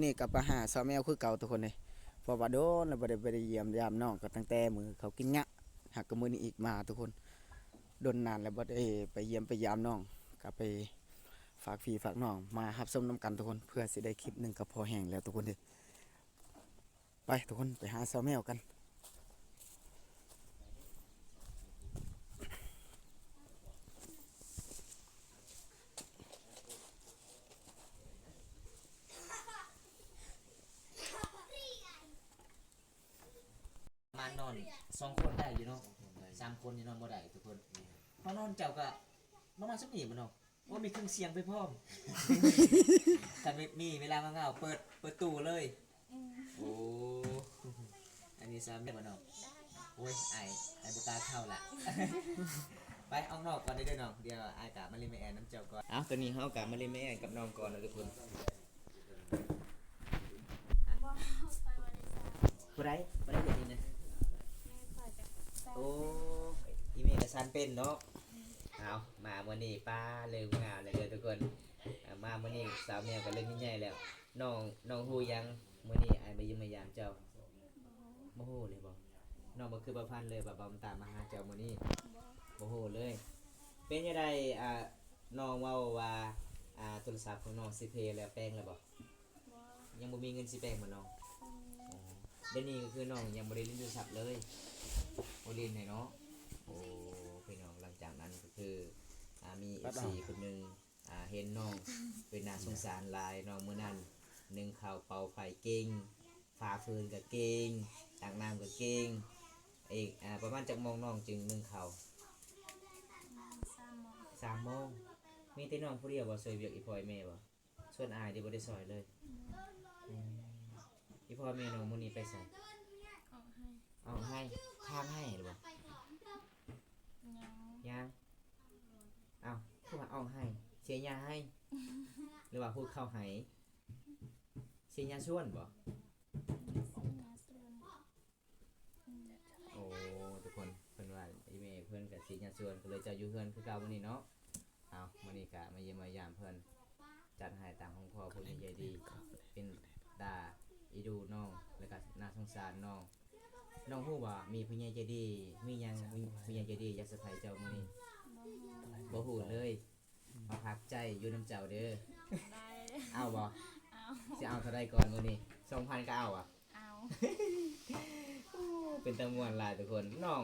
ນີ້ກໍໄປຫາສາວແມວຄືເກົ່າທຸກຄົນເດ້ ເພາະວ່າດົນແລ້ວບໍ່ໄດ້ ບໍ່ໄດ້ຢ້ຽມຢາມນ້ອງ ກໍຕັ້ງແຕ່ມື້ເຂົາກິນງະ ຫາກກໍມື້ນີ້ອີກມາທຸກຄົນ ດົນນານແລ້ວບໍ່ໄດ້ໄປຢ້ຽມໄປຢາມນ້ອງ ກໍໄປຝາກພີ່ຝາກນ້ອງມາຮັບຊົມນຳກັນທຸກຄົນ ເພື່ອຊິໄດ້ຄລິບໜຶ່ງກໍພໍແຮງແລ້ວທຸກຄົນເດ້. ໄປທຸກຄົນ ໄປຫາສາວແມວກັນ. ປະມານນອນສອງຄົນໄດ້ຢູ່ເນາະ ສາມຄົນນີ້ນອນບໍ່ໄດ້ທຸກຄົນ ເຮົານອນເຈົ້າກໍປະມານສ່ຳນີ້ບໍ່ເນາະ. ໂອ້ ມີເຄື່ອງສຽງໄປພ້ອມ ຄັນມີ ມີເວລາເຫງົາໆ ເປີດ ເປີດຕູ້ເລີຍ. ອືມ ໂອ້ ອັນນີ້ຊ້ຳໄດ້ບໍ່ນ້ອງ? ໂອ້ຍ ອ້າຍ ອ້າຍບໍ່ກ້າເຂົ້າລະ ໄປອອກນອກກ່ອນເດີນ້ອງ ດຽວອ້າຍກະມາຫຼິ້ນມາແອນນຳເຈົ້າກ່ອນ. ເອົ້າ ຕອນນີ້ເຮົາກະມາຫຼິ້ນມາແອນກັບນ້ອງກ່ອນເນາະທຸກຄົນ. ຜູ້ໃດ ຜູ້ໃດເຮັດນີ້ນະ? ໂອ້ ອີ່ແມ່ກະສັນເປັນເນາະ. ເອົາ ມາມື້ນີ້ປ້າເລີ່ມງາມແລ້ວເດີທຸກຄົນ. ເອົາ ມາມື້ນີ້ສາວແມວກໍເລີ່ມໃຫຍ່ແລ້ວ. ນ້ອງ ນ້ອງຮູ້ຫຍັງ ມື້ນີ້ອ້າຍມາຢ້ຽມມາຢາມເຈົ້າ? ບໍ່ຮູ້ເລີຍບໍ່? ນ້ອງບໍ່ຄືບໍ່ຝັນເລີຍວ່າບ່າວຕາມາຫາເຈົ້າມື້ນີ້? ບໍ່ ບໍ່ຮູ້ເລີຍ. ເປັນຈັ່ງໃດ ອ່າ ນ້ອງເວົ້າວ່າ ອ່າ ໂທລະສັບຂອງນ້ອງຊິເພແລ້ວ ແປງແລ້ວບໍ່? ບໍ່ ຍັງບໍ່ມີເງິນຊິແປງບໍ່ນ້ອງ? ບໍ່ມີ. ອໍ ດຽວນີ້ກໍຄືນ້ອງຍັງບໍ່ໄດ້ຫຼິ້ນໂທລະສັບເລີຍ? ບໍ່ຫຼິ້ນໃຫ້ເນາະ. ໂອ້ ພີ່ນ້ອງ ຫຼັງຈາກນັ້ນກໍຄື ອ່າ ມີເອັຟຊີຄົນໜຶ່ງ ອ່າ ເຫັນນ້ອງເປັນໜ້າສົງສານຫຼາຍເນາະ. ມື້ນັ້ນໜຶ້ງເຂົ້າເປົ່າໄຟເກັ່ງ ຟາຟືນກໍເກັ່ງ ຕັກນ້ຳກໍເກັ່ງ ອີກ ອ່າ ປະມານຈັກໂມງນ້ອງຈຶ່ງໜຶ້ງເຂົ້າ? ປະມານສາມໂມງ. ສາມໂມງ. ມີແຕ່ນ້ອງຜູ້ດຽວບໍ່ຊ່ວຍວຽກອີ່ພໍ່ອີ່ແມ່ບໍ່? ສ່ວນອ້າຍນີ້ບໍ່ໄດ້ຊ່ອຍເລີຍ? ອືມ. ອີ່ພໍ່ແມ່ນ້ອງມື້ນີ້ໄປໃສ? ອອກໄຮ່. ອອກໄຮ່. ຖາງໄຮ່ຫຼືບໍ່? ຍັງ. ຍັງ. ອ້າວ ຄືວ່າອອກໄຮ່ ເສຍຫຍ້າໄຮ່ ຫຼືວ່າຫູດເຂົ້າໄຮ່? ເສຍຫຍ້າສວນບໍ່? ເສຍຫຍ້າສວນ. ໂອ້ ທຸກຄົນ ເພິ່ນວ່າອີ່ແມ່ເພິ່ນກໍຊິຫຍ້າສວນ ກໍເລີຍເຈົ້າຢູ່ເຮືອນຄືເກົ່າມື້ນີ້ເນາະ. ເອົາ ມື້ນີ້ກໍມາຢ້ຽມມາຢາມເພິ່ນ ຈັດໃຫ້ຕາມຄຳຂໍຜູ້ໃຫຍ່ໃຈດີ ເປັນຕາເອັນດູນ້ອງ ແລ້ວກໍໜ້າສົງສານນ້ອງ. ນ້ອງຮູ້ບໍ່ ມີຜູ້ໃຫຍ່ໃຈດີ ມີຫຍັງ ຜູ້ໃຫຍ່ໃຈດີຢາກເຊີໄພເຈົ້າມື້ນີ້? ບໍ່ຮູ້. ບໍ່ຮູ້ເລີຍ. ມາພັກໃຈຢູ່ນຳເຈົ້າເດີ. ໄດ້. ເອົາບໍ່? ເອົາ. ຊິເອົາເທົ່າໃດກ່ອນມື້ນີ້? ສອງພັນກໍເອົາອະ? ເອົາ. ໂອ້ ເປັນຕາມ່ວນຫຼາຍທຸກຄົນ. ນ້ອງ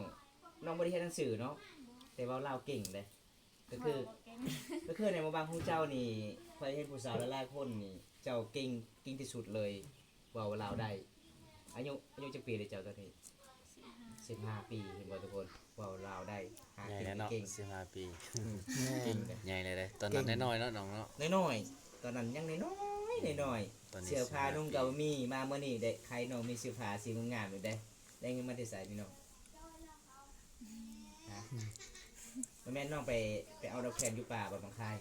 ນ້ອງບໍ່ໄດ້ຮຽນໜັງສືເນາະ? ບໍ່. ແຕ່ເວົ້າລາວເກັ່ງເດ້. ກໍຄື ເວົ້າບໍ່ເກັ່ງ. ກໍຄືໃນໝູ່ບ້ານຂອງເຈົ້ານີ້ ຂ້ອຍເຫັນຜູ້ສາວຫຼາຍໆຄົນນີ້ ເຈົ້າເກັ່ງ ເກັ່ງທີ່ສຸດເລີຍ. ເວົ້າລາວໄດ້. ອາຍຸ ອາຍຸຈັກປີແລ້ວເຈົ້າຕອນນີ້? ສິບຫ້າ. ສິບຫ້າປີ ເຫັນບໍ່ທຸກຄົນ? ເວົ້າລາວໄດ້ ຫາກິນກໍເກັ່ງ. ສິບຫ້າປີ ອືມ ເກັ່ງເດ້. ໃຫຍ່ເລີຍເດ້. ຕອນນັ້ນນ້ອຍໆເນາະນ້ອງເນາະ. ນ້ອຍໆ ຕອນນັ້ນຍັງນ້ອຍໆ ນ້ອຍໆ. ເສື້ອຜ້ານຸ່ງກໍບໍ່ມີ. ມາມື້ນີ້ໄດ້ ໄຄນ້ອງມີເສື້ອຜ້າສີງາມໆຢູ່ເດ້. ໄດ້ເງິນມາແຕ່ໃສພີ່ນ້ອງ? ຮະ? ບໍ່ແມ່ນນ້ອງໄປ ໄປເອົາດອກແຄນຢູ່ປ່າບໍ່ ບາງຄາຍ?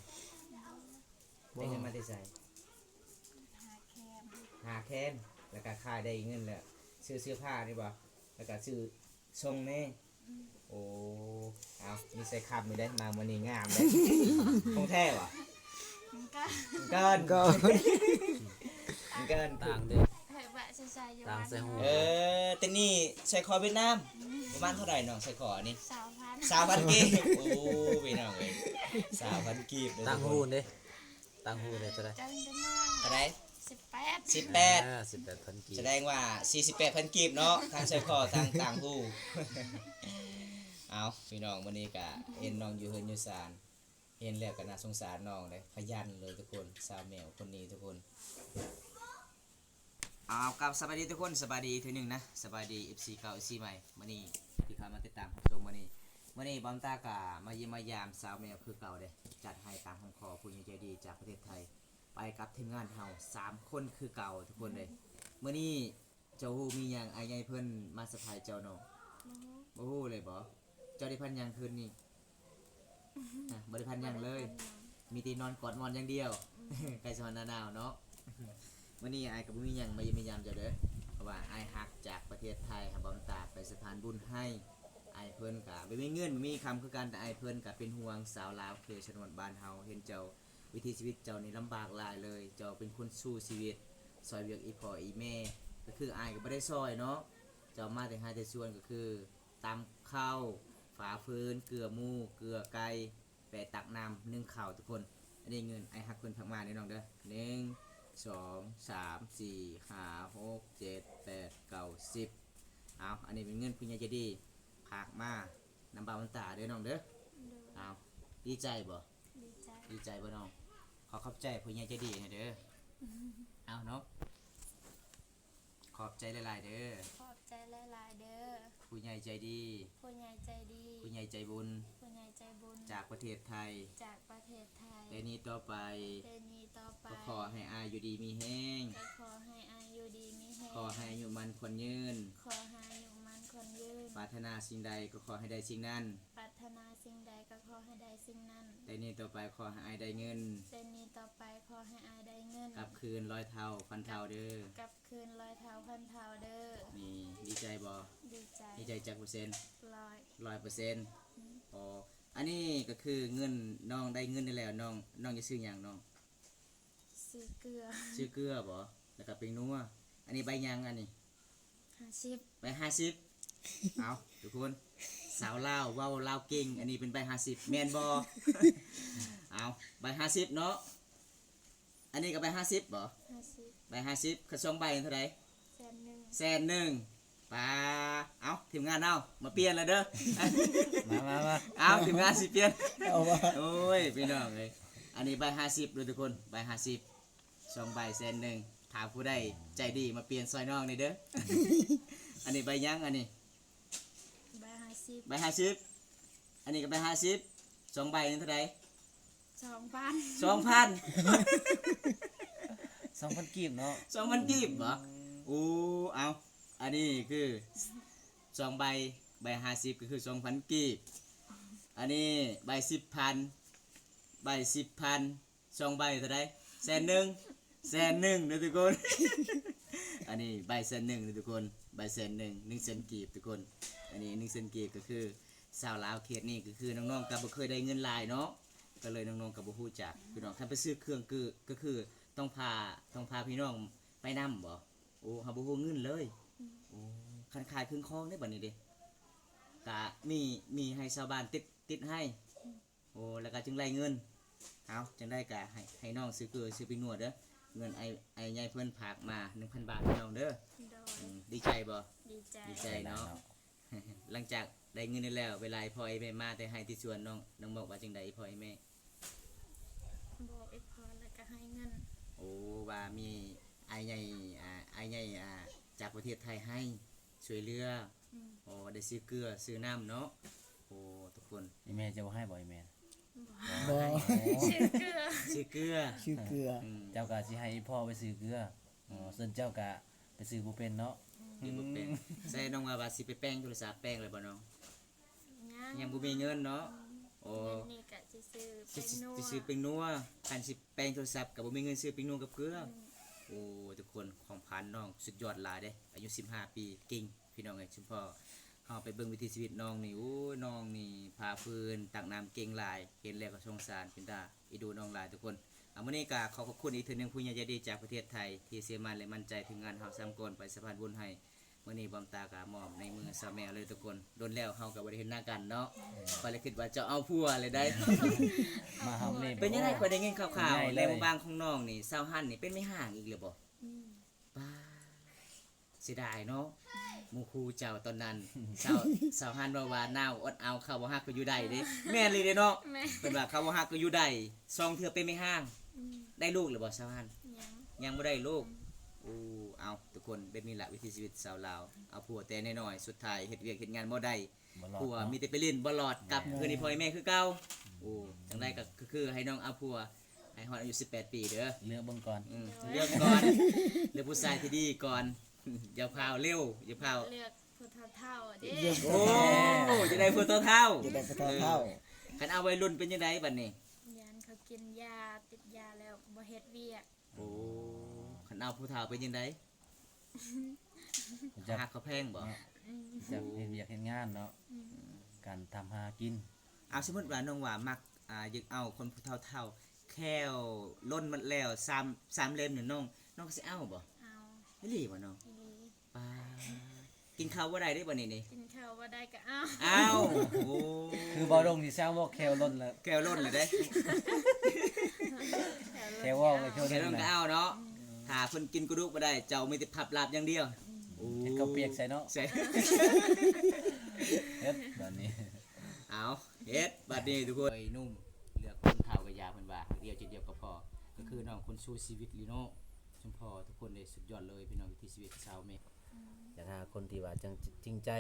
ໄດ້ເງິນມາແຕ່ໃສ? ຫາແຄນ. ຫາແຄນ ແລ້ວກໍຂາຍໄດ້ເງິນແລ້ວ ຊື້ເສື້ອຜ້ານີ້ບໍ່? ແລ້ວກໍຊື້ສົ່ງແດ່. ອືມ. ໂອ້ ເອົາ ມີໄຊຄຳຢູ່ເດ້ ມາມື້ນີ້ງາມເດ້. ຂອງແທ້ບໍ່? ມັນກໍ ມັນກໍ ມັນກໍ ມັນກໍ ຕ່າງເດ້. ເອີ ຕ່າງໃສ່ຫູ. ເອີ ແຕ່ນີ້ໃສ່ຄໍຫວຽດນາມ. ອືມ. ປະມານເທົ່າໃດນ້ອງ ໃສ່ຄໍອັນນີ້? ຊາວພັນ. ຊາວພັນກີບ. ໂອ້ ພີ່ນ້ອງເອີຍ ຊາວພັນກີບເດີ. ຕ່າງຫູເດ້. ຕ່າງຫູໄດ້ເທົ່າໃດ? ເຈົ້າຢູ່ໃນເມືອງ. ເທົ່າໃດ? ສິບແປດ. ສິບແປດ. ເອີ ສິບແປດພັນກີບ. ສະແດງວ່າສີ່ສິບແປດພັນກີບເນາະ ທັງໃສ່ຄໍທັງຕ່າງຫູ. ເອົາ ພີ່ນ້ອງ ມື້ນີ້ກະເຫັນນ້ອງຢູ່ເຮືອນຢູ່ຊານ ເຫັນແລ້ວກະໜ້າສົງສານນ້ອງເດ້. ຂະຫຍັນເລີຍທຸກຄົນ ສາວແມວຄົນນີ້ທຸກຄົນ. ເອົາ ກັບສະບາຍດີທຸກຄົນ ສະບາຍດີອີກເທື່ອໜຶ່ງນະ ສະບາຍດີເອັຟຊີເກົ່າ ເອັຟຊີໃໝ່. ມື້ນີ້ທີ່ເຂົ້າມາຕິດຕາມຮັບຊົມມື້ນີ້ ມື້ນີ້ບ່າວຕາກະມາຢ້ຽມມາຢາມສາວແມວຄືເກົ່າເດ້ ຈັດໃຫ້ຕາມຄຳຂໍຜູ້ໃຫຍ່ໃຈດີຈາກປະເທດໄທ ໄປກັບທີມງານເຮົາສາມຄົນຄືເກົ່າທຸກຄົນເດ້. ມື້ນີ້ເຈົ້າຮູ້ມີຫຍັງ ອ້າຍໃຫຍ່ເພິ່ນມາເຊີໄພເຈົ້າເນາະ? ບໍ່ຮູ້. ບໍ່ຮູ້ເລີຍບໍ? ເຈົ້າໄດ້ພັນຫຍັງຄືນນີ້? ຮະ ບໍ່ໄດ້ພັນຫຍັງເລີຍ. ບໍ່ໄດ້ພັນຫຍັງ. ມີແຕ່ນອນກອດໝອນຢ່າງດຽວ. ອືມ. ໃກ້ຊິຮອດໜ້າໜາວເນາະ. ມື້ນີ້ອ້າຍກໍບໍ່ມີຫຍັງມາຢ້ຽມມາຢາມເຈົ້າເດີ ເພາະວ່າອ້າຍຮັກຈາກປະເທດໄທ ຫາບ່າວຕາໄປສະພານບຸນໃຫ້. ອ້າຍເພິ່ນກໍບໍ່ມີເງິນບໍ່ມີຄຳຄືກັນ ແຕ່ອ້າຍເພິ່ນກໍເປັນຫ່ວງຊາວລາວເຂດຊະນວນບ້ານເຮົາ ເຫັນເຈົ້າ ວິຖີຊີວິດເຈົ້ານີ້ລຳບາກຫຼາຍເລີຍ. ເຈົ້າເປັນຄົນສູ້ຊີວິດ ຊ່ອຍວຽກອີ່ພໍ່ອີ່ແມ່ ກໍຄືອ້າຍກໍບໍ່ໄດ້ຊ່ອຍເນາະ ເຈົ້າມາແຕ່ໄຮ່ແຕ່ສວນ ກໍຄືຕຳເຂົ້າ ຝາຟືນ ເກືອໝູ ເກືອໄກ່ ແປຕັກນ້ຳ ໜຶ້ງເຂົ້າທຸກຄົນ. ອັນນີ້ເງິນອ້າຍຮັກເພິ່ນຝາກມາເດີນ້ອງເດີ ໜຶ່ງ ສອງ ສາມ ສີ່ ຫ້າ ຫົກ ເຈັດ ແປດ ເກົ້າ ສິບ. ເອົາ ອັນນີ້ເປັນເງິນຜູ້ໃຫຍ່ໃຈດີຝາກມານຳບ່າວວັນຕາເດີນ້ອງເດີ. ໂດຍ ເອົາ ດີໃຈບໍ່? ດີໃຈ ດີໃຈບໍ່ນ້ອງ? ຂໍຂອບໃຈຜູ້ໃຫຍ່ໃຈດີໃຫ້ເດີ. ເອົາເນາະ ຂອບໃຈຫຼາຍໆເດີ. ຂອບໃຈຫຼາຍໆເດີ. ຜູ້ໃຫຍ່ໃຈດີ ຜູ້ໃຫຍ່ໃຈດີ ຜູ້ໃຫຍ່ໃຈບຸນ ຜູ້ໃຫຍ່ໃຈບຸນ ຈາກປະເທດໄທ ຈາກປະເທດໄທ ແຕ່ນີ້ຕໍ່ໄປ ແຕ່ນີ້ຕໍ່ໄປ ກໍຂໍໃຫ້ອ້າຍຢູ່ດີມີແຮງ ກໍຂໍໃຫ້ອ້າຍຢູ່ດີມີແຮງ ຂໍໃຫ້ອາຍຸໝັ້ນຂວັນຍືນ ຂໍໃຫ້ອາຍຸໝັ້ນຂວັນຍືນ ປາດຖະໜາສິ່ງໃດກໍຂໍໃຫ້ໄດ້ສິ່ງນັ້ນ ປາດຖະໜາສິ່ງໃດກໍຂໍໃຫ້ໄດ້ສິ່ງນັ້ນ ແຕ່ນີ້ຕໍ່ໄປຂໍໃຫ້ອ້າຍໄດ້ເງິນ ແຕ່ນີ້ຕໍ່ໄປຂໍໃຫ້ອ້າຍໄດ້ເງິນ ກັບຄືນຮ້ອຍເທົ່າພັນເທົ່າເດີ ກັບ ຄືນຮ້ອຍເທົ່າພັນເທົ່າເດີ. ນີ້ ດີໃຈບໍ່? ດີໃຈ ດີໃຈຈັກເປີເຊັນ? ຮ້ອຍ ຮ້ອຍເປີເຊັນ. ອືມ ອໍ ອັນນີ້ກໍຄືເງິນນ້ອງໄດ້ເງິນນີ້ແລ້ວ ນ້ອງ ນ້ອງຈະຊື້ຫຍັງນ້ອງ? ຊື້ເກືອ ຊື້ເກືອບໍ່? ແລ້ວກໍແປ້ງນົວ. ອັນນີ້ໃບຫຍັງອັນນີ້? ຫ້າສິບ ໃບຫ້າສິບ. ເອົາ ທຸກຄົນ ສາວລາວເວົ້າລາວເກັ່ງ ອັນນີ້ເປັນໃບຫ້າສິບແມ່ນບໍ່? ເອົາ ໃບຫ້າສິບເນາະ. ອັນນີ້ກໍໃບຫ້າສິບບໍ່? ຫ້າສິບ ໃບຫ້າສິບ ຄັນສອງໃບເທົ່າໃດ? ແສນໜຶ່ງ ແສນໜຶ່ງ. ປາ ເອົ້າ ທີມງານເຮົາມາປ່ຽນແລ້ວເດີ ມາ ມາ ມາ ເອົ້າ ທີມງານຊິປ່ຽນ ເອົາວ່າ ໂອ້ຍ ພີ່ນ້ອງເອີຍ ອັນນີ້ໃບຫ້າສິບເດີທຸກຄົນ ໃບຫ້າສິບ ສອງໃບແສນໜຶ່ງ ຖ້າຜູ້ໃດໃຈດີມາປ່ຽນຊ່ອຍນ້ອງແດ່ເດີ. ອັນນີ້ໃບຫຍັງອັນນີ້? ໃບຫ້າສິບ ໃບຫ້າສິບ ອັນນີ້ກໍໃບຫ້າສິບ ສອງໃບເທົ່າໃດ? ສອງພັນ ສອງພັນ ສອງພັນກີບເນາະ ສອງພັນກີບບໍ່? ໂອ້ ເອົາ ອັນນີ້ຄືສອງໃບ ໃບຫ້າສິບກໍຄືສອງພັນກີບ ອັນນີ້ໃບສິບພັນ ໃບສິບພັນ ສອງໃບເທົ່າໃດ? ແສນໜຶ່ງ ແສນໜຶ່ງເດີທຸກຄົນ ອັນນີ້ໃບແສນໜຶ່ງເດີທຸກຄົນ ໃບແສນໜຶ່ງ ໜຶ່ງແສນກີບທຸກຄົນ ອັນນີ້ໜຶ່ງແສນກີບ ກໍຄືຊາວລາວເຂດນີ້ ກໍຄືນ້ອງໆກໍບໍ່ເຄີຍໄດ້ເງິນຫຼາຍເນາະ ກໍເລີຍນ້ອງໆກໍບໍ່ຮູ້ຈັກ ພີ່ນ້ອງ ຄັນໄປຊື້ເຄື່ອງຄື ກໍຄືຕ້ອງພາ ຕ້ອງພາພີ່ນ້ອງໄປນຳບໍ່? ໂອ້ ເຮົາບໍ່ຮູ້ເງິນເລີຍ ອືມ ໂອ້ ຄັນຂາຍເຄື່ອງຂອງເດ້ ບັດນີ້ເດ້ ກະມີ ມີໃຫ້ຊາວບ້ານຕິດ ຕິດໃຫ້ ອືມ ໂອ້ ແລ້ວກໍຈຶ່ງໄດ້ເງິນ ເອົາ ຈັ່ງໃດກໍໃຫ້ ໃຫ້ນ້ອງຊື້ເກືອ ຊື້ແປ້ງນົວເດີ ເງິນອ້າຍ ອ້າຍໃຫຍ່ເພິ່ນຝາກມາໜຶ່ງພັນບາດ ພີ່ນ້ອງເດີ ໂດຍ ອືມ ດີໃຈບໍ່? ດີໃຈ ດີໃຈເນາະ ຫຼັງຈາກໄດ້ເງິນນີ້ແລ້ວ ເວລາອີ່ພໍ່ອີ່ແມ່ມາແຕ່ໄຮ່ແຕ່ສວນ ນ້ອງ ນ້ອງບອກວ່າຈັ່ງໃດ ອີ່ພໍ່ອີ່ແມ່? ບອກອີ່ພໍ່ແລ້ວກໍໃຫ້ເງິນ ໂອ້ ວ່າມີອ້າຍໃຫຍ່ ອ່າ ອ້າຍໃຫຍ່ ອ່າ ຈາກປະເທດໄທໃຫ້ ຊ່ວຍເຫຼືອ ອືມ ໂອ້ ໄດ້ຊື້ເກືອ ຊື້ນ້ຳເນາະ ໂອ້ ທຸກຄົນ ອີ່ແມ່ຈະບໍ່ໃຫ້ບໍ່ ອີ່ແມ່? ບໍ່ ບໍ່ ຊື້ເກືອ ຊື້ເກືອ ຊື້ເກືອ ອືມ ເຈົ້າກໍຊິໃຫ້ອີ່ພໍ່ໄປຊື້ເກືອ ອໍ ອືມ ສ່ວນເຈົ້າກະໄປຊື້ບໍ່ເປັນເນາະ ອືມ ຊື້ບໍ່ເປັນ ອືມ ໃສ່ນ້ອງວ່າ ວ່າຊິໄປແປງໂທລະສັບ ແປງແລ້ວບໍ່ນ້ອງ? ຍັງ ຍັງບໍ່ມີເງິນເນາະ ອືມ ໂອ້ ເງິນນີ້ກະຊິຊື້ ຊິ ຊິ ແປ້ງນົວ ຊິຊື້ແປ້ງນົວ ຄັນຊິແປງໂທລະສັບກະບໍ່ມີເງິນຊື້ແປ້ງນົວກັບເກືອ ອືມ ໂອ້ ທຸກຄົນ ຄວາມຝັນນ້ອງສຸດຍອດຫຼາຍເດ້ ອາຍຸສິບຫ້າປີ ເກັ່ງ ພີ່ນ້ອງເອີຍ ຊຸມພໍ່ ເຮົາໄປເບິ່ງວິຖີຊີວິດນ້ອງນີ້ ໂອ້ຍ ນ້ອງນີ້ຜ່າຟືນ ຕັກນ້ຳເກັ່ງຫຼາຍ ເຫັນແລ້ວກໍສົງສານ ເປັນຕາເອັນດູນ້ອງຫຼາຍທຸກຄົນ. ອ່າ ມື້ນີ້ກໍຂໍຂອບຄຸນອີກເທື່ອໜຶ່ງ ຜູ້ໃຫຍ່ໃຈດີຈາກປະເທດໄທ ທີ່ເຊື່ອໝັ້ນ ແລະ ໝັ້ນໃຈທີມງານເຮົາສາມຄົນ ໄປສະພານບຸນໃຫ້. ມື້ນີ້ບ່ອນຕາກໍມອບໃນມືສາວແມວເລີຍທຸກຄົນ. ດົນແລ້ວເຮົາກໍບໍ່ໄດ້ເຫັນໜ້າກັນເນາະ. ຂ້ອຍລະຄິດວ່າເຈົ້າເອົາຜົວແລ້ວໃດ໋. ມາຫາແມ່ ເປັນຈັ່ງໃດ? ຂ້ອຍໄດ້ຍິນຂ່າວໆ ໃນໝູ່ບ້ານຂອງນ້ອງນີ້ ສາວຮັນນີ້ເປັນແມ່ຮ້າງອີກແລ້ວບໍ່? ອືມ ປ້າ ເສຍດາຍເນາະ ໝູ່ຄູ່ເຈົ້າຕອນນັ້ນ ສາວ ສາວຮັນເວົ້າວ່າໜາວອົດເອົາ ເຂົາບໍ່ຮັກກໍຢູ່ໄດ້ເດ້ ແມ່ນອີ່ຫຼີເດ້ເນາະ. ແມ່ນ ເພິ່ນວ່າເຂົາບໍ່ຮັກກໍຢູ່ໄດ້ ສອງເທື່ອເປັນແມ່ຮ້າງ. ອືມ ໄດ້ລູກແລ້ວບໍ່ສາວຮັນ? ຍັງ ຍັງບໍ່ໄດ້ລູກ. ອືມ ໂອ້ ເອົາ ທຸກຄົນ ແບບນີ້ລະວິຖີຊີວິດຊາວລາວ ເອົາຜົວແຕ່ນ້ອຍໆ ສຸດທ້າຍເຮັດວຽກເຮັດງານບໍ່ໄດ້ ບໍ່ລອດ ຜົວ ເນາະ ມີແຕ່ໄປຫຼິ້ນບໍ່ລອດ ແມ່ນ ກັບຄືນໃຫ້ພໍ່ໃຫ້ແມ່ຄືເກົ່າ. ໂອ້ ຈັ່ງໃດກໍຄືໃຫ້ນ້ອງເອົາຜົວ ໃຫ້ຮອດອາຍຸສິບແປດປີເດີ ເລືອກເບິ່ງກ່ອນ. ອືມ ເລືອກກ່ອນ ເລືອກຜູ້ຊາຍທີ່ດີກ່ອນ ຢ່າພ້າວເລັວ ຢ່າພ້າວ ເລືອກຜູ້ເຖົ້າໆເດ້. ໂອ້ ຈະໄດ້ຜູ້ເຖົ້າໆ ຈະໄດ້ຜູ້ເຖົ້າໆ. ເອີ ຄັນເອົາໄວລຸ້ນເປັນຈັ່ງໃດບັດນີ້? ຢ້ານເຂົາກິນຢາ ຕິດຢາແລ້ວບໍ່ເຮັດວຽກ. ໂອ້ ຄັນເອົາຜູ້ເຖົ້າເປັນຈັ່ງໃດ? ຮູ້ຈັກ ເຂົາຮັກເຂົາແພງບໍ່? ເນາະ ອືມ ຮູ້ຈັກເຮັດວຽກເຮັດງານເນາະ. ອືມ ການທຳຫາກິນ. ເອົາ ສົມມຸດວ່ານ້ອງວ່າມັກ ອ່າ ຢາກເອົາຄົນຜູ້ເຖົ້າໆ ແຂ້ວຫຼົ່ນໝົດແລ້ວ ສາມ ສາມເຫຼັ້ມນີ້ ນ້ອງ ນ້ອງຊິເອົາບໍ່? ອີ່ຫຼີບໍ່ນ້ອງ? ອີ່ຫຼີ. ປາ ກິນເຂົ້າບໍ່ໄດ້ເດ້ບັດນີ້ນີ້ ກິນເຂົ້າບໍ່ໄດ້ກໍເອົາ ເອົາ ໂອ້ ຄືບໍ່ລົງທີ່ຊ່າງບອກແຂ້ວຫຼົ່ນແລ້ວ ແຂ້ວຫຼົ່ນແລ້ວເດ້ ແຂ້ວວ່າວແລ້ວແຂ້ວ ແຂ້ວຫຼົ່ນກໍເອົາເນາະ ຖ້າເພິ່ນກິນກະດູກບໍ່ໄດ້ ເຈົ້າມີແຕ່ພັບລາບຢ່າງດຽວ ເຮັດເຂົ້າປຽກໃສ່ເນາະ ໃສ່ ເຮັດບາດນີ້ ເອົາ ເຮັດບາດນີ້ທຸກຄົນ ເອີຍໜຸ່ມ ເລືອກຄົນເຖົ້າກໍຢ່າ ເພິ່ນວ່າ ຮັກດຽວໃຈດຽວກໍພໍ ກໍຄືນ້ອງຄົນສູ້ຊີວິດລີໂນ ຊຸມພໍ່ທຸກຄົນເດ້ ສຸດຍອດເລີຍ ພີ່ນ້ອງວິຖີຊີວິດຊາວເມ ຢາກຫາຄົນທີ່ວ່າຈັ່ງ ຈິງໃຈ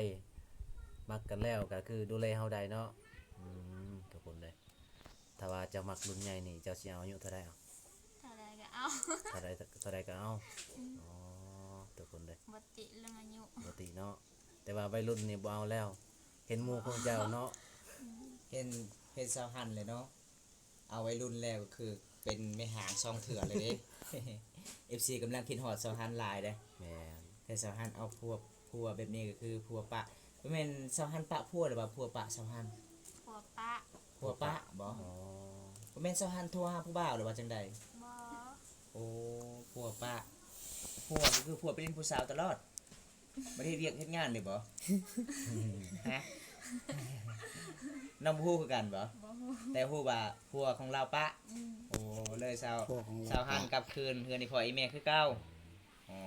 ມັກກັນແລ້ວກໍຄືດູແລເຮົາໄດ້ເນາະ ອືມ ທຸກຄົນເດ້ ຖ້າວ່າເຈົ້າມັກລຸ້ນໃຫຍ່ນີ້ ເຈົ້າຊິເອົາອາຍຸເທົ່າໃດເອົາ? ເທົ່າໃດກໍເອົາ ເທົ່າໃດ ເທົ່າໃດກໍເອົາ ອືມ ອໍ ທຸກຄົນເດ້ ບໍ່ຕິເລື່ອງອາຍຸ ບໍ່ຕິເນາະ ແຕ່ວ່າໄວລຸ້ນນີ້ບໍ່ເອົາແລ້ວ ເຫັນໝູ່ຂອງເຈົ້າເນາະ ເຫັນ ເຫັນສາວຮັນແລ້ວເນາະ ເອົາໄວລຸ້ນແລ້ວກໍຄືເປັນແມ່ຮ້າງສອງເທື່ອເລີຍເດ້ ເອັຟຊີກຳລັງຄິດຮອດສາວຮັນຫຼາຍເດ້ ແມ່ນ ແຕ່ສາວຮັນເອົາຜົວ ຜົວແບບນີ້ກໍຄືຜົວປະ ບໍ່ແມ່ນສາວຮັນປະຜົວ ຫຼືວ່າຜົວປະສາວຮັນ? ຜົວປະ ຜົວປະບໍ? ອໍ ບໍ່ແມ່ນສາວຮັນໂທຫາຜູ້ບ່າວ ຫຼືວ່າຈັ່ງໃດ? ບໍ່ ໂອ້ ຜົວປະ ຜົວກໍຄືຜົວໄປຫຼິ້ນຜູ້ສາວຕະຫຼອດ ບໍ່ໄດ້ເຮັດວຽກເຮັດງານເລີຍບໍ? ຮະ ນ້ອງບໍ່ຮູ້ຄືກັນບໍ? ບໍ່ຮູ້ ແຕ່ຮູ້ວ່າຜົວຂອງລາວປະ ອືມ ໂອ້ ເລີຍສາວ ຜົວຂອງລາວປະ ສາວຮັນກັບຄືນເຮືອນອີ່ພໍ່ອີ່ແມ່ຄືເກົ່າ ອໍ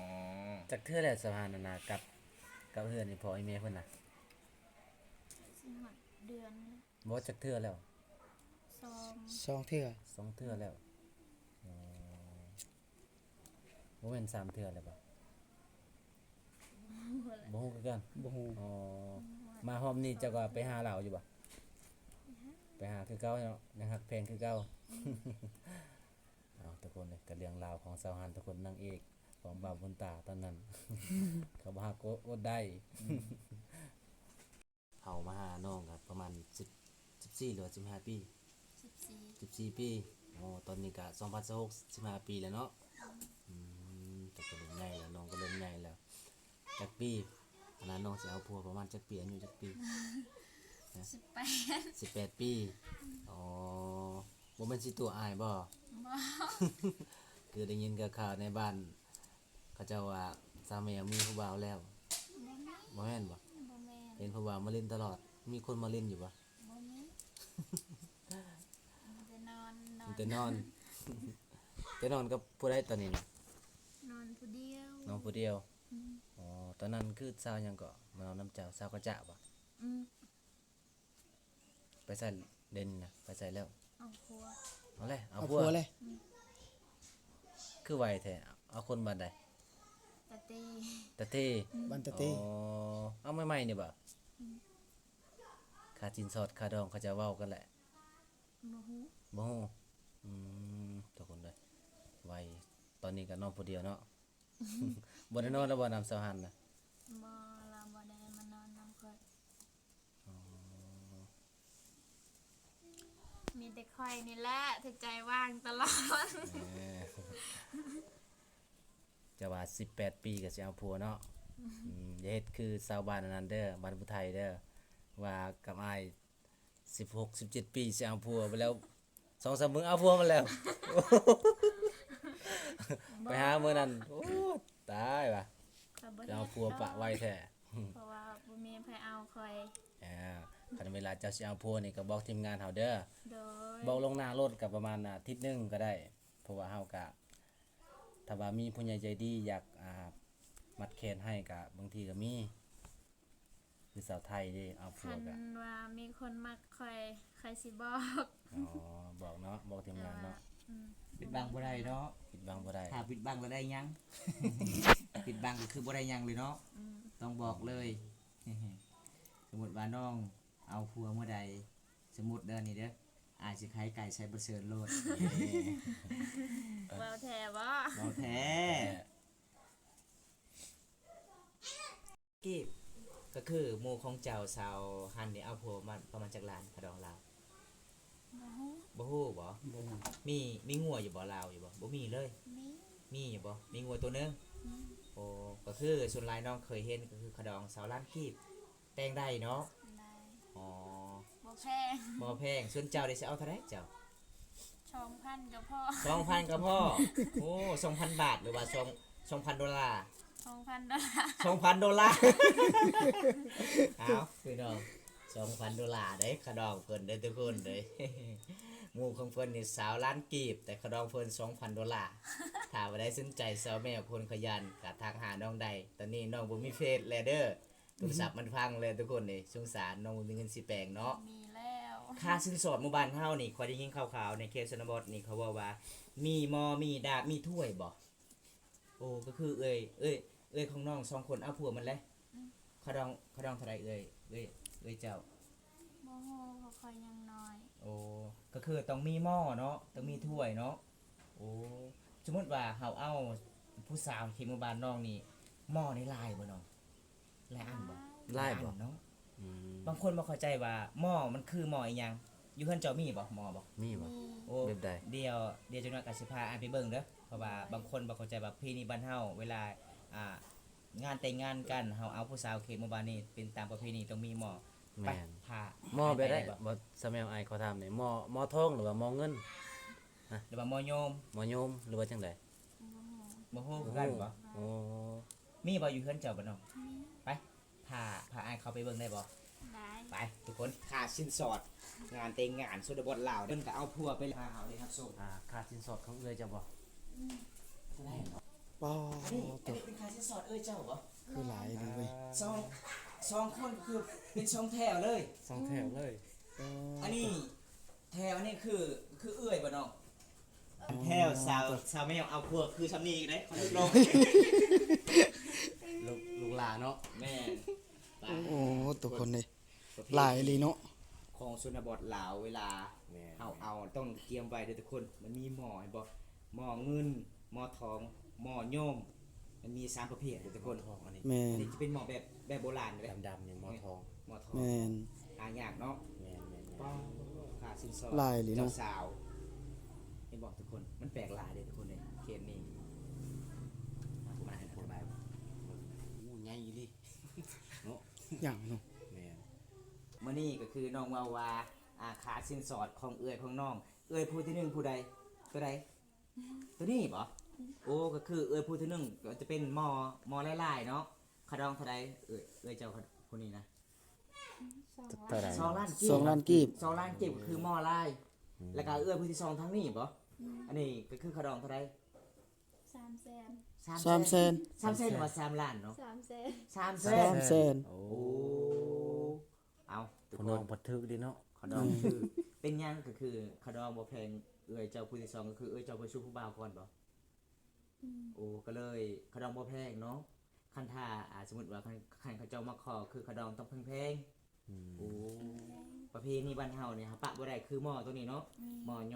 ຈັກເທື່ອແລ້ວສາວຮັນນັ້ນນະ ກັບ ກັບເຮືອນອີ່ພໍ່ອີ່ແມ່ເພິ່ນນະ? ຊິຮອດເດືອນແລ້ວ ບໍ່ ຈັກເທື່ອແລ້ວ? ສອງ ສອງເທື່ອ ສອງເທື່ອແລ້ວ ອໍ ບໍ່ແມ່ນສາມເທື່ອແລ້ວບໍ? ບໍ່ຮູ້ຄືກັນ ບໍ່ຮູ້ ອໍ ມາຮອບນີ້ເຈົ້າກໍໄປຫາລາວຢູ່ບໍ? ໄປຫາ ໄປຫາຄືເກົ່າເນາະ ຍັງຮັກແພງຄືເກົ່າ ອືມ ເອົາ ທຸກຄົນເອີຍ ກໍເລື່ອງລາວຂອງສາວຮັນ ທຸກຄົນ ນາງເອກຂອງບ່າວບຸນຕາຕອນນັ້ນ ເຂົາບໍ່ຮັກກໍອົດໄດ້ ອືມ ເຮົາມາຫານ້ອງກໍປະມານສິບ ສິບສີ່ ຫຼືວ່າສິບຫ້າປີ? ສິບສີ່ ສິບສີ່ປີ ໂອ້ ຕອນນີ້ກໍສອງພັນຊາວຫົກ ສິບຫ້າປີແລ້ວເນາະ ອືມ ອືມ ກໍເລີ່ມໃຫຍ່ແລ້ວ ນ້ອງກໍເລີ່ມໃຫຍ່ແລ້ວ ຈັກປີ ອັນນັ້ນນ້ອງຊິເອົາຜົວປະມານຈັກປີ? ອາຍຸຈັກປີ? ຮະ? ສິບແປດ ສິບແປດປີ ອໍ ບໍ່ແມ່ນຊິຕົວະອ້າຍບໍ? ບໍ່ ຄືໄດ້ຍິນຂ່າວໆໃນບ້ານ ເຂົາເຈົ້າວ່າສາວແມວມີຜູ້ບ່າວແລ້ວ ບໍ່ມີ ບໍ່ແມ່ນບໍ? ບໍ່ແມ່ນ ເຫັນຜູ້ບ່າວມາຫຼິ້ນຕະຫຼອດ ມີຄົນມາຫຼິ້ນຢູ່ບໍ່? ບໍ່ມີ ມີແຕ່ນອນ ນອນ ມີແຕ່ນອນ ແຕ່ນອນກັບຜູ້ໃດຕອນນີ້ນະ? ນອນຜູ້ດຽວ ນອນຜູ້ດຽວ ອືມ ອໍ ຕອນນັ້ນຄືສາວຫຍັງເກາະ ມານອນນຳເຈົ້າ ສາວກະຈະບໍ່? ອືມ ໄປໃສເດນນະ ໄປໃສແລ້ວ? ເອົາຜົວ ເອົາແຫຼະ ເອົາຜົວ ເອົາຜົວເລີຍ ອືມ ຄືໄວແທ້ ເອົາຄົນບ້ານໃດ? ຕາເຕ ຕາເຕ ອືມ ບ້ານຕາເຕ ອໍ ເອົາໃໝ່ໆນີ້ບໍ? ອືມ ຄ່າສິນສອດຄ່າດອງເຂົາເຈົ້າເວົ້າກັນແຫຼະ? ບໍ່ຮູ້ ບໍ່ຮູ້ ອືມ ທຸກຄົນເອີຍ ໄວ ຕອນນີ້ກໍນອນຜູ້ດຽວເນາະ ບໍ່ໄດ້ນອນແລ້ວບໍ່ນຳສາວຮັນນະ? ບໍ່ ລາວບໍ່ໄດ້ມານອນນຳຂ້ອຍ ອໍ ມີແຕ່ຂ້ອຍນີ້ແຫຼະທີ່ໃຈວ່າງຕະຫຼອດ ເອີ ຈະວ່າສິບແປດປີກໍຊິເອົາຜົວເນາະ ອືມ ຢ່າເຮັດຄືຊາວບ້ານອັນນັ້ນເດີ ບ້ານຜູ້ໄທເດີ ວ່າກັບອ້າຍ ສິບຫົກ ສິບເຈັດປີຊິເອົາຜົວໄປແລ້ວ ສອງສາມມື້ເອົາຜົວມາແລ້ວ ໄປຫາມື້ນັ້ນ ໂອ້ ຕາຍວ່າ ຂ້ອຍບໍ່ໄດ້ເອົາຜົວປະໄວແທ້ ເພາະວ່າບໍ່ມີໃຜເອົາຂ້ອຍ ອ່າ ຄັນເວລາເຈົ້າຊິເອົາຜົວນີ້ກໍບອກທີມງານເຮົາເດີ ໂດຍ ບອກລ່ວງໜ້າໂລດ ກໍປະມານອາທິດໜຶ່ງກໍໄດ້ ເພາະວ່າເຮົາກະ ຖ້າວ່າມີຜູ້ໃຫຍ່ໃຈດີຢາກ ອ່າ ມັດແຂນໃຫ້ກະບາງທີກະມີ ຄືສາວໄທເດ້ ເອົາຜົວກະ ຄັນວ່າມີຄົນມັກຂ້ອຍ ຂ້ອຍຊິບອກ ອໍ ບອກເນາະ ບອກທີມງານເນາະ ອືມ ປິດບັງບໍ່ໄດ້ເນາະ ປິດບັງບໍ່ໄດ້ ຖ້າປິດບັງແລ້ວໄດ້ຫຍັງ ປິດບັງກໍຄືບໍ່ໄດ້ຫຍັງເລີຍເນາະ ອືມ ຕ້ອງບອກເລີຍ ສົມມຸດວ່ານ້ອງເອົາຜົວມື້ໃດ ສົມມຸດເດີນີ້ເດີ ອ້າຍຊິຂາຍໄກ່ໃສ່ບັດເສີນໂລດ ເວົ້າແທ້ບໍ? ເວົ້າແທ້ ກີບ ກໍຄືໝູ່ຂອງເຈົ້າສາວຫັ້ນນີ້ເອົາຜົວມາປະມານຈັກລ້ານ ຄ່າດອງລາວ? ບໍ່ຮູ້ ບໍ່ຮູ້ບໍ? ບໍ່ຮູ້ ມີ ມີງົວຢູ່ບໍ? ລາວຢູ່ບໍ? ບໍ່ມີເລີຍ ມີ ມີຢູ່ບໍ? ມີງົວໂຕໜຶ່ງ ອືມ ໂອ້ ກໍຄືສ່ວນຫຼາຍນ້ອງເຄີຍເຫັນກໍຄືຄ່າດອງຊາວລ້ານກີບ ແຕ່ງໄດ້ເນາະ ໄດ້ ອໍ ບໍ່ແພງ ບໍ່ແພງ ສ່ວນເຈົ້າເດ ຊິເອົາເທົ່າໃດເຈົ້າ? ສອງພັນກໍພໍ ສອງພັນກໍພໍ ໂອ້ ສອງພັນບາດ ຫຼືວ່າສອງ ສອງພັນໂດລາ? ສອງພັນໂດລາ ສອງພັນໂດລາ ອ້າວ ພີ່ນ້ອງ ສອງພັນໂດລາເດ້ ຂະດອງເພິ່ນເດ້ທຸກຄົນເດ້ ໝູ່ຂອງເພິ່ນນີ້ຊາວລ້ານກີບ ແຕ່ຂະດອງເພິ່ນສອງພັນໂດລາ ຖ້າຜູ້ໃດສົນໃຈສາວແມວຄົນຂະຫຍັນ ກໍທັກຫານ້ອງໄດ້ ຕອນນີ້ນ້ອງບໍ່ມີເຟສແລ້ວເດີ ໂທລະສັບມັນພັງແລ້ວທຸກຄົນເດ້ ສົງສານ ນ້ອງບໍ່ມີເງິນຊິແປງເນາະ ມີແລ້ວ ຄ່າສິນສອດໝູ່ບ້ານເຮົານີ້ ຂ້ອຍໄດ້ຍິນຂ່າວໆ ໃນເຂດຊົນນະບົດນີ້ ເຂົາເວົ້າວ່າ ມີໝໍ້ ມີດາບ ມີຖ້ວຍບໍ່? ໂອ້ ກໍຄືເອື້ອຍ ເອື້ອຍ ເອື້ອຍຂອງນ້ອງສອງຄົນເອົາຜົວໝົດແລ້ວ ອືມ ຂະດອງ ຂະດອງເທົ່າໃດເອື້ອຍ ເອື້ອຍ ເອື້ອຍເຈົ້າ? ບໍ່ຮູ້ ເພາະຂ້ອຍຍັງນ້ອຍ ໂອ້ ກໍຄືຕ້ອງມີໝໍ້ເນາະ ຕ້ອງມີຖ້ວຍເນາະ ໂອ້ ສົມມຸດວ່າເຮົາເອົາຜູ້ສາວເຂດໝູ່ບ້ານນ້ອງນີ້ ໝໍ້ນີ້ຫຼາຍບໍ່ນ້ອງ? ຫຼາຍອັນບໍ່? ຫຼາຍ ຫຼາຍບໍ່? ອັນເນາະ ອືມ ບາງຄົນບໍ່ເຂົ້າໃຈວ່າໝໍ້ມັນຄືໝໍ້ອີ່ຫຍັງ? ຢູ່ເຮືອນເຈົ້າມີບໍ່ ໝໍ້ບໍ່? ມີບໍ່? ມີ ໂອ້ ແບບໃດ? ດຽວ ດຽວຈັກໜ້ອຍກໍຊິພາອ້າຍໄປເບິ່ງເດີ ເພາະວ່າບາງຄົນບໍ່ເຂົ້າໃຈວ່າປະເພນີບ້ານເຮົາ ເວລາ ອ່າ ງານແຕ່ງງານກັນ ເຮົາເອົາຜູ້ສາວເຂດໝູ່ບ້ານນີ້ ເປັນຕາມປະເພນີຕ້ອງມີໝໍ້ ແມ່ນ ໄປ ພາ ໝໍ້ແບບໃດ? ອ້າຍໄປໄດ້ບໍ່? ບໍ່ ສາວແມວ ອ້າຍຂໍຖາມແດ່ ໝໍ້ ໝໍ້ທອງ ຫຼືວ່າໝໍ້ເງິນ? ຮະ ຫຼືວ່າໝໍ້ໂຍມ? ໝໍ້ໂຍມ ຫຼືວ່າຈັ່ງໃດ? ບໍ່ຮູ້ ບໍ່ຮູ້ຄືກັນບໍ່? ໂອ້ ມີບໍ່ຢູ່ເຮືອນເຈົ້າບໍ່ນ້ອງ? ມີ ໄປ ພາ ພາອ້າຍເຂົ້າໄປເບິ່ງໄດ້ບໍ່? ໄດ້ ໄປທຸກຄົນ ຄ່າສິນສອດງານແຕ່ງງານຊົນນະບົດລາວ ເພິ່ນກໍເອົາຜົວໄປ ພາເຮົາໄດ້ຮັບຊົມ ອ່າ ຄ່າສິນສອດຂອງເອື້ອຍເຈົ້າບໍ່? ອືມ ເທົ່າໃດເນາະ? ປ້າ ອັນນີ້ ໂທ້ ອັນນີ້ເປັນຄ່າສິນສອດເອື້ອຍເຈົ້າບໍ່? ຄືຫຼາຍນີ້ເວີຍ ສອງ ສອງຄົນຄືເປັນສອງແຖວເລີຍ ສອງແຖວເລີຍ ອືມ ອັນນີ້ແຖວ ອັນນີ້ຄື ຄືເອື້ອຍບໍ່ນ້ອງ? ອັນແຖວສາວ ສາວແມວເອົາຜົວຄືຊ່ຳນີ້ອີກເດ້ ຂໍຫຼຸດລົງ ລູກ ລູກຫຼ້າເນາະ ແມ່ນ ໂອ້ ທຸກຄົນເດ້ ຫຼາຍອີ່ຫຼີເນາະ ຂອງຊົນນະບົດລາວ ເວລາ ແມ່ນ ເຮົາເອົາຕ້ອງກຽມໄວ້ເດີທຸກຄົນ ມັນມີໝໍ້ ເຫັນບໍ່ ໝໍ້ເງິນ ໝໍ້ທອງ ໝໍ້ໂຍມ ມັນມີສາມປະເພດເດີທຸກຄົນ ໝໍ້ທອງ ອັນນີ້ ແມ່ນ ອັນນີ້ຈະເປັນໝໍ້ແບບ ແບບໂບລານເດ້ ດຳໆ ນີ້ໝໍ້ທອງ ໝໍ້ທອງ ແມ່ນ ຫາຍາກເນາະ ແມ່ນໆໆ ປ້າ ຄ່າສິນສອດຫຼາຍອີ່ຫຼີເນາະ ເຈົ້າສາວ ເຫັນບໍ່ທຸກຄົນ ມັນແປກຫຼາຍເດ້ທຸກຄົນເດ້ ເຂດນີ້ ມາ ມາ ອະທິບາຍ ໂອ້ ໃຫຍ່ອີ່ຫຼີເນາະ ຫຍັງເນາະ ແມ່ນ ມື້ນີ້ກໍຄືນ້ອງເວົ້າວ່າ ອ່າ ຄ່າສິນສອດຂອງເອື້ອຍຂອງນ້ອງ ເອື້ອຍຜູ້ທີໜຶ່ງຜູ້ໃດ ຕົວໃດ? ຕົວນີ້ບໍ? ໂອ້ ກໍຄືເອື້ອຍຜູ້ທີໜຶ່ງກໍຈະເປັນໝໍ້ ໝໍ້ຫຼາຍໆເນາະ ຄ່າດອງເທົ່າໃດ? ເອື້ອຍ ເອື້ອຍເຈົ້າຜູ້ນີ້ນະ ສອງລ້ານ ເທົ່າໃດ? ສອງລ້ານກີບ ສອງລ້ານກີບ ສອງລ້ານກີບ ກໍຄືໝໍ້ຫຼາຍ ອືມ ແລ້ວກໍເອື້ອຍຜູ້ທີສອງທາງນີ້ບໍ? ອືມ ອັນນີ້ກໍຄືຄ່າດອງເທົ່າໃດ? ສາມແສນ ສາມແສນ ສາມແສນ ສາມແສນ ຫຼືວ່າສາມລ້ານເນາະ? ສາມແສນ ສາມແສນ ສາມແສນ ໂອ້ ໂອ້ ເອົ້າ ທຸກຄົນ ຜູ້ນ້ອງພັດຖືກເດ້ເນາະ ຄ່າດອງຖືກ ເປັນຫຍັງ ກໍຄືຄ່າດອງບໍ່ແພງ ເອື້ອຍເຈົ້າຜູ້ທີສອງ ກໍຄືເອື້ອຍເຈົ້າໄປສູ່ຜູ້ບ່າວກ່ອນບໍ? ອືມ ໂອ້ ກໍເລີຍຄ່າດອງບໍ່ແພງເນາະ ຄັນຖ້າ ອ່າ ສົມມຸດວ່າ ຄັນ ຄັນເຂົາເຈົ້າມາຂໍ ຄືຄ່າດອງຕ້ອງແພງໆ ອືມ ໂອ້ ປະເພນີບ້ານເຮົານີ້ ເຮົາປະບໍ່ໄດ້ ຄືໝໍ້ໂຕນີ້ເນາະ ອືມ ໝໍ້ໂຍ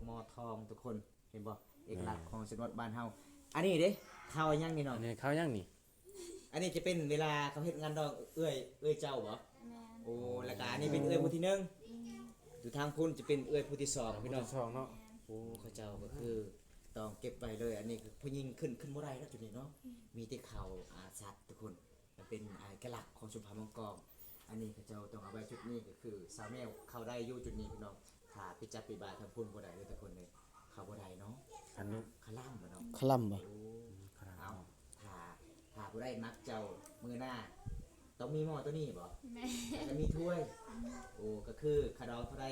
ມ ໝໍ້ທອງ ທຸກຄົນ ເຫັນບໍ່? ເອກະລັກຂອງຊົນນະບົດບ້ານເຮົາ ອັນນີ້ເດ້ ເຂົ້າຫຍັງນີ້ນ້ອງ? ອັນນີ້ເຂົ້າຫຍັງນີ້? ອັນນີ້ຈະເປັນເວລາເຂົາເຮັດງານດອງເອື້ອຍ ເອື້ອຍເຈົ້າບໍ? ແມ່ນ ໂອ້ ແລ້ວກະອັນນີ້ເປັນເອື້ອຍຜູ້ທີໜຶ່ງ ອືມ ຢູ່ທາງພຸ້ນຈະເປັນເອື້ອຍຜູ້ທີສອງ ພີ່ນ້ອງ ຜູ້ທີສອງເນາະ ແມ່ນ ໂອ້ ເຂົາເຈົ້າກໍຄືຕ້ອງເກັບໄວ້ເລີຍ ອັນນີ້ຄືຜູ້ຍິງຂຶ້ນ ຂຶ້ນບໍ່ໄດ້ເນາະ ຈຸດນີ້ເນາະ ອືມ ມີແຕ່ເຂົ້າ ອາ ສັດທຸກຄົນ ມັນເປັນເອກະລັກຂອງຊົນເຜົ່າມັງກອງ ອັນນີ້ເຂົາເຈົ້າຕ້ອງເອົາໄວ້ຈຸດນີ້ ກໍຄືສາວແມວເຂົ້າໄດ້ຢູ່ຈຸດນີ້ພີ່ນ້ອງ ຖ້າໄປຈັບໄປບາຍທາງພຸ້ນບໍ່ໄດ້ເດີທຸກຄົນເດີ ເຂົ້າບໍ່ໄດ້ເນາະ ຄັນ ຄະລຳບໍ່ເນາະ ຄະລຳບໍ່ ໂອ້ ອືມ ຄະລຳ ເອົາ ເນາະ ຖ້າ ຖ້າຜູ້ໃດມັກເຈົ້າມື້ໜ້າ ຕ້ອງມີໝໍ້ໂຕນີ້ບໍ? ແມ່ນ ແລ້ວກໍມີຖ້ວຍ ອືມ ໂອ້ ກໍຄືຄ່າດອງເທົ່າໃດ?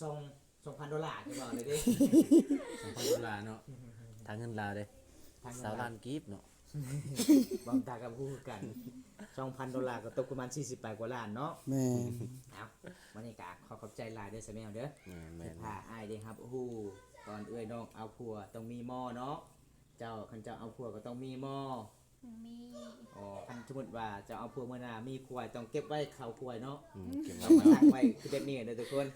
ສອງ ສອງພັນໂດລາ ຄືເວົ້າເລີຍເດ້ ສອງພັນໂດລາເນາະ ຖ້າເງິນລາວເດ້ ຖ້າເງິນລາວ ຊາວລ້ານກີບເນາະ ບາງຕາກໍບໍ່ຮູ້ຄືກັນ ສອງພັນໂດລາກໍຕົກປະມານສີ່ສິບປາຍກວ່າລ້ານເນາະ ແມ່ນ ເອົາ ມື້ນີ້ກໍຂໍຂອບໃຈຫຼາຍເດີສາວແມວເດີ ແມ່ນໆໆ ທີ່ພາອ້າຍໄດ້ຮັບຮູ້ ຕອນເອື້ອຍນ້ອງເອົາຜົວຕ້ອງມີໝໍ້ເນາະ ເຈົ້າ ຄັນເຈົ້າເອົາຜົວກໍຕ້ອງມີໝໍ້ ມີ ອໍ ຄັນສົມມຸດວ່າເຈົ້າເອົາຜົວມື້ໜ້າມີຄວາຍ ຕ້ອງເກັບໄວ້ເຂົ້າຄວາຍເນາະ ອືມ ເກັບໄວ້ ເອົາມາຕັ້ງໄວ້ຄືແບບນີ້ເດີທຸກຄົນ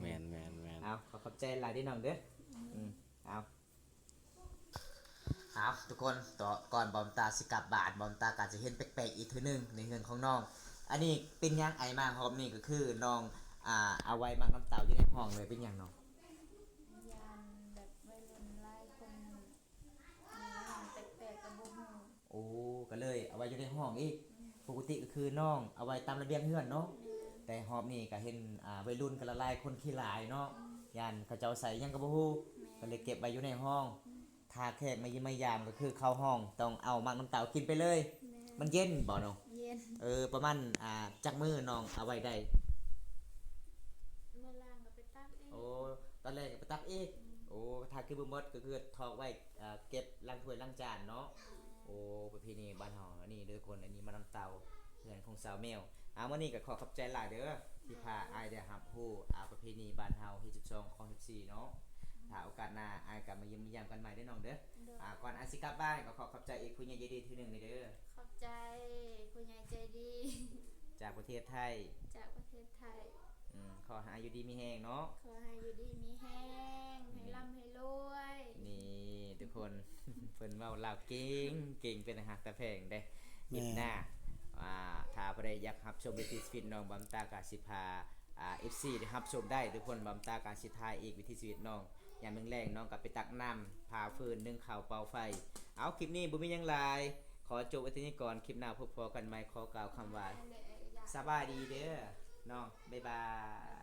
ແມ່ນໆໆ ເອົາ ຂໍຂອບໃຈຫຼາຍເດີນ້ອງເດີ ອືມ ເອົາ ເອົາ ທຸກຄົນ ຕໍ່ ກ່ອນບ່າວຕາຊິກັບບ້ານ ບ່າວຕາກໍຈະເຫັນແປກໆອີກເທື່ອໜຶ່ງໃນເຮືອນຂອງນ້ອງ ອັນນີ້ເປັນຫຍັງອ້າຍມາຮອບນີ້ ກໍຄືນ້ອງ ອ່າ ເອົາໄວ້ໝາກນ້ຳເຕົ້າຢູ່ໃນຫ້ອງເລີຍ ເປັນຫຍັງນ້ອງ? ຢ້ານແບບໄວລຸ້ນຫຼາຍຄົນ ແປກໆກໍບໍ່ຮູ້ ໂອ້ ກໍເລີຍເອົາໄວ້ຢູ່ໃນຫ້ອງອີກ ອືມ ປົກກະຕິກໍຄືນ້ອງເອົາໄວ້ຕາມລະບຽງເຮືອນເນາະ ແມ່ນ ແຕ່ຮອບນີ້ກໍເຫັນ ອ່າ ໄວລຸ້ນກໍຫຼາຍໆຄົນຂີ້ຫຼາຍເນາະ ອືມ ຢ້ານເຂົາເຈົ້າໃສ່ຫຍັງກໍບໍ່ຮູ້ ແມ່ນ ກໍເລີຍເກັບໄວ້ຢູ່ໃນຫ້ອງ ອືມ ຖ້າແຂກມາຢ້ຽມມາຢາມ ກໍຄືເຂົ້າຫ້ອງຕ້ອງເອົາໝາກນ້ຳເຕົ້າກິນໄປເລີຍ. ແມ່ນ. ມັນເຢັນບໍ່ນ້ອງ? ເຢັນ. ເອີ ປະມານ ອ່າ ຈັກມື້ນ້ອງເອົາໄວ້ໄດ້? ມື້ແລງກໍໄປຕັກອີກ. ໂອ້ ຕອນແລງກໍໄປຕັກອີກ. ອືມ. ໂອ້ ຖ້າກິນບໍ່ໝົດກໍຄືຖອກໄວ້ ເກັບລ້າງຖ້ວຍລ້າງຈານເນາະ. ໂອ້ ປະເພນີບ້ານເຮົາອັນນີ້ເດີທຸກຄົນ. ອັນນີ້ໝາກນ້ຳເຕົ້າ ເຮືອນຂອງສາວແມວ. ອ່າ ມື້ນີ້ກໍຂໍຂອບໃຈຫຼາຍເດີ ທີ່ພາອ້າຍໄດ້ຮັບຮູ້ ອ່າ ປະເພນີບ້ານເຮົາ ຮີດສິບສອງ ຄອງສິບສີ່ເນາະ. ຖ້າໂອກາດໜ້າ ອ້າຍກໍມາຢ້ຽມມາຢາມກັນໃໝ່ເດີນ້ອງເດີ. ໂດຍ. ອ່າ ກ່ອນອ້າຍຊິກັບບ້ານ ກໍຂໍຂອບໃຈອີກຜູ້ໃຫຍ່ໃຈດີເທື່ອໜຶ່ງເດີ. ຂອບໃຈຜູ້ໃຫຍ່ໃຈດີ ຈາກປະເທດໄທ. ຈາກປະເທດໄທ. ອືມ ຂໍໃຫ້ຢູ່ດີມີແຮງເນາະ. ຂໍໃຫ້ຢູ່ດີມີແຮງ ໃຫ້ ອືມ ລ່ຳໃຫ້ລວຍ. ນີ້ທຸກຄົນ ເພິ່ນເວົ້າລາວເກັ່ງ ເກັ່ງເປັນຕາຮັກຕາແພງເດ້. ແມ່ນ. ຄລິບໜ້າ ອ່າ ຖ້າຜູ້ໃດຢາກຮັບຊົມວິຖີຊີວິດນ້ອງບຳຕາ ກະຊິພາ ອ່າ ເອັຟຊີ ໄດ້ຮັບຊົມໄດ້ທຸກຄົນ. ບຳຕາກະຊິຖ່າຍອີກວິຖີຊີວິດນ້ອງ ຍາມແລງໆ ນ້ອງກໍໄປຕັກນ້ຳ ຜ່າຟືນ ໜຶ້ງເຂົ້າ ເປົ່າໄຟ. ເອົາ ຄລິບນີ້ບໍ່ມີຫຍັງຫຼາຍ ຂໍຈົບໄວ້ເທົ່ານີ້ກ່ອນ. ຄລິບໜ້າພົບພໍ້ກັນໃໝ່. ຂໍກ່າວຄຳວ່າ ສະບາຍດີເດີນ້ອງ. ບາຍບາຍ.